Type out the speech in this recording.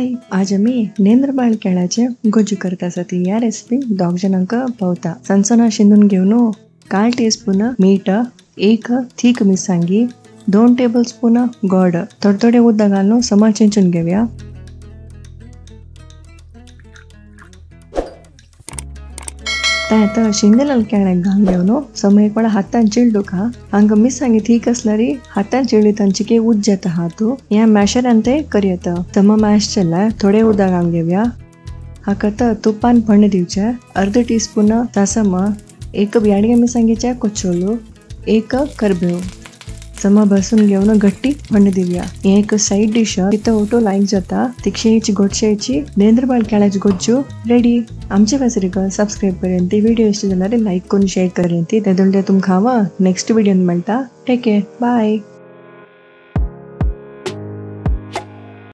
हाय, आज आमी नेंद्रबाळ केळ्याचे गोजू करता आसा. ह्या रेसिपी दोग जाणांक पावता. सनसना शिंदून घेवन 1/4 टीस्पून मीठ, 1 थीक मिरसांगी, 2 टेबल स्पून गोड, थोडे थोडे उदक घालून समा चिंचून घेवया. आतां शिंदलेल्या केळ्याक घालून घेवन समा एक वेळा हातान चिळडूक हा. हांगा मिरसांगी थीक आसल्यार हातान चिळ्ळी तांची की उज्ज येता हा. तूं ह्या मॅशरान ते करी येता. समा मॅश केल्यार थोडे उदक घालून घेवया. हाका आतां तुपान फोडणी दिवचें. 1/2 टीस्पून सासम, 1 ब्याडगे मिरसांगेचे कोचोलो, 1 करबेव समा बसून घेवन घट्टी फोडणी दिवया. हें एक सायड डिश तितू ओटो लायक जाता. तिक्षेची गोडशेची नेंद्रबाळ केळ्याची गोज्जू रेडी. आमचे फेसरीक सबस्क्रायब करेन, ती व्हिडिओ इश्ट जाल्यार लायक करून शेअर करेन. ती तेदोळ तुमकां हांव नेक्स्ट व्हिडियोन मेळटा. Take care, bye.